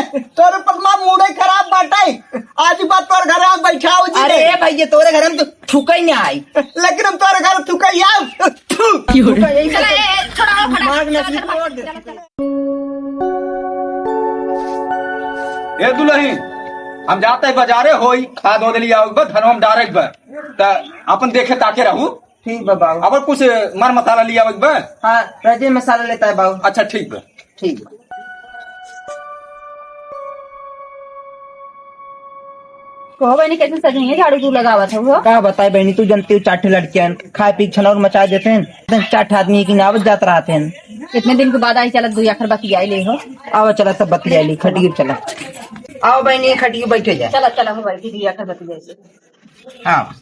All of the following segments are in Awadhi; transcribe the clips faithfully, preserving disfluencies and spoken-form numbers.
तोरे पतमा मूडे खराब बाटे। आज बात तोर घर हम बैठाओ जी। अरे ए भैया, तोरे घर में तो थूकइ ना आई। लेकिन हम तोरे घर थूकइ आउ। थू। चला, ए, ए, छोड़ा, छोड़ा। मार नसीब तोड़ दे। ए दुलहिन, हम जात ही बजारे होई, खाद ओद लियावइ क बा, धनवा में डारइ क बा। त आपन देखे ताके रहू। ठीक बा बाऊ। अउर कुछ मर मसाला लियावइ क बा। हाँ, रजे मसाला लेता है बाऊ। अच्छा, ठीक बा। ठीक बा। कहो बहिनी, कैसे सजनी है, झाड़ू तू लगावत हो? का बताई बहिनी, तू जनती हो, चार ठे लड़कियन खाए पी के छनौर मचा देते हैं। चार ठे आदमी की नावत जात रहते हैं। इतने दिन के बाद आई, चलत दुई आखर बतियाई ले हो। आवा चला, सब बतियाई ली, खटियो चला। आओ बहिनी, खटियो बैठे जा। चला, चला हो बहिनी, दुई आखर बतियाई ले। हाँ,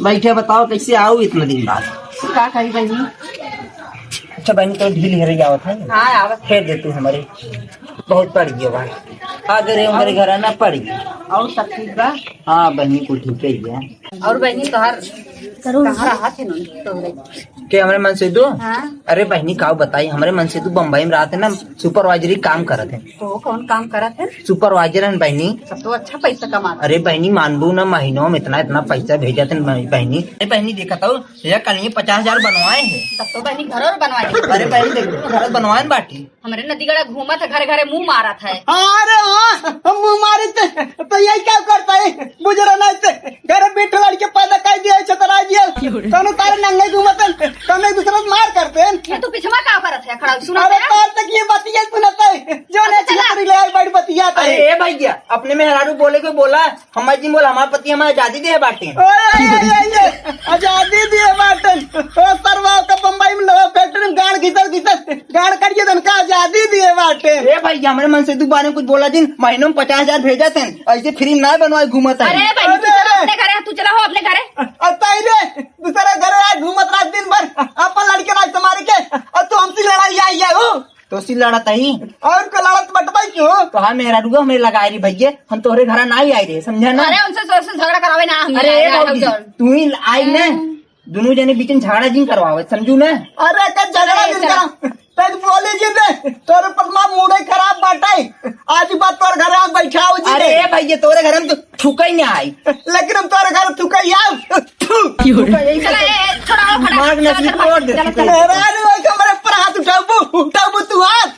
बैठे बताओ, कैसे आऊ इतना दिन बाद? का कही बहिनी? अच्छा बहिनी, तो ढील हेरे आवत है। हाँ, आवत। फेर दे तू हमरे, बहुत पड़ गयो भाई। आ गए रे, हमरे घर ना पड़ गयो। और सब ठीक बा? हाँ बहिनी, कुल ठीक है। और बहिनी, तोहर कहाँ रहत है नोनी तोहरे? के हमरे मनसेदू? हाँ। अरे बहिनी, काव बताई, हमरे मनसेदू बम्बई में रहत है ना, सुपरवाइजरी काम करत है। तो कौन काम करत है? सुपरवाइजर है बहिनी। तब तो अच्छा पैसा कमात है। अरे बहिनी, मानबू ना, महीनों में इतना, इतना पैसा भेजत है बहिनी। अरे बहिनी, देखत हो, ये कल ये पचास हजार बनवाए हैं। तब तो बहिनी, घर और बनवाए हैं। अरे बहिनी, देख, घर बनवाए न बाटी। हमरे नदीगढ़ा घूमत है, घरे घरे मुँह मारत है। अरे हाँ, हम मुँह मारे थे, तो यही क्या करता है? बुजरा नहीं थे, घरे बैठे लड़के पैदा कर दिया, छतरा दिया। क्यों रे? कौनो तारे नंगे घूमत हैं, कौनो एक दूसरे से मार करते हैं। ये तू पीछे में का करत है, खड़ा सुनत अरे है? तार तक ये बतिया सुनत है, जो अच्छा, ने चला। छतरी ले आई, बड़ी बतिया अरे है। ए भैया, अपने मेहरारू बोले को बोला, हमार जी बोल, हमार पति हमें आजादी दे बाटे। ओए, ओए, ओए, ओए, आजादी दिए बाटे। ओ सरवा का बम्बई में लोहा फैक्ट्री में गाड़ घिसल घिसल गाड़ करिए तन का आजादी दिए बाटे। ए भाई, हमरे मनसेदू बारे में कुछ बोला जिन, महीनों में पचास हजार भेजा थे, ऐसे फ्री में ना बनवाए घूमत है। अरे भाई, तू चला अरे। अपने घरे, तू चला हो अपने घरे। अब ताई रे, दूसरे घरे आज घूमत रात दिन भर, अपन लड़के राज संभाल के, और तू हमसे लड़ाई आई है हो। तो सी लड़त आई। और का लड़त बटवाई क्यों? तो हाँ, मेहरारुआ हमें लगाए रे भैया, हम तोहरे घरा ना आई रहे, समझा ना? अरे उनसे, उनसे झगड़ा करावे ना, हम अरे ना, बाबूजी, ना, तू ही आई ना, हाँ। दोनों जने बीच में झगड़ा जिन करवावे, समझू ना? अरे का झगड़ा अरे, जिन चला। करा, तब बोले जी रे, तोरे पतमा मूडे खराब बाटे, आज बात तोर घर आ बैठाओ जी अरे रे। ए भैया, तोरे घर में तो थूकइ ना आई। लेकिन हम तोरे घर थूकइ आउ। थू। चला, ए, ए, छोड़ा, छोड़ा, मार छोड़ा, नसीब छोड़ा, तोड़ दे। चला, चला। मेहरारू है कि हमरे ऊपर हाथ उठाबू, उठाबू तू हाथ।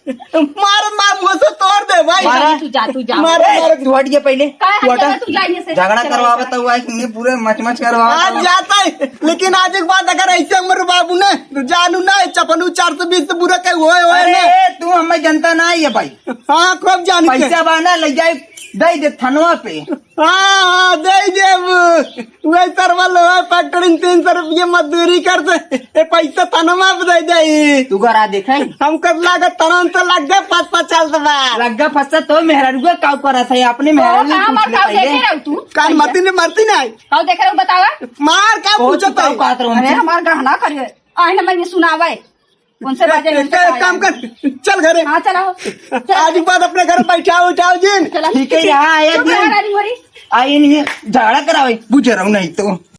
मार, मार, मुँह से तोड़ दे भाई। मारा। तू जा, तू जा। मार, ए, मार। तू हट जा पहले। का तू हट हटा। जा, तू जा, ये से। झगड़ा चला, करवावे चला। तो हुआ है कि नहीं पूरे मच मच करवावे आज तो। जाता है, लेकिन आज एक बात, अगर ऐसे हमरे बाबू ने, तो जानू ना, चपनू चार सौ बीस से बुरा कहीं होए, होए अरे, ना। तू हमें जनता ना है भाई। हाँ, खूब जानी के। पैसा बा ना, ले जाए, दे दे थनवा पे। हाँ, हाँ, दे देब। वही सरवा लोहा फैक्ट्री में तीन सौ रुपये मजदूरी करते, ये पैसा थनवा पे दे जाई। तू घर आ देखे। हम कर लागे तनन तो लग गए, फंस फंस चल दबा। लग गए फंस तो मेहरारू का काव करत है, अपने मेहरारू तो ने काम पूछ और ले काव पहले। देखे रहू तू? कान मरती ने मरती नहीं। काव देखे रहू बतावा? मार का ओ, पूछत तू काव है? कहत रहू अरे हमसे? हमार गहना करिए, आए ना मैं ये सुनावे। उनसे बाजे ए, नहीं ए, एक काम कर, चल घरे। हाँ, चला हो। चल। आज के बाद अपने घर बैठाओ, उठाओ जिन। चला। ठीक है, यहाँ आया तू जिन। कहाँ रानी मोरी? आई नहीं, झगड़ा करावे, बुझे रहू नहीं तो।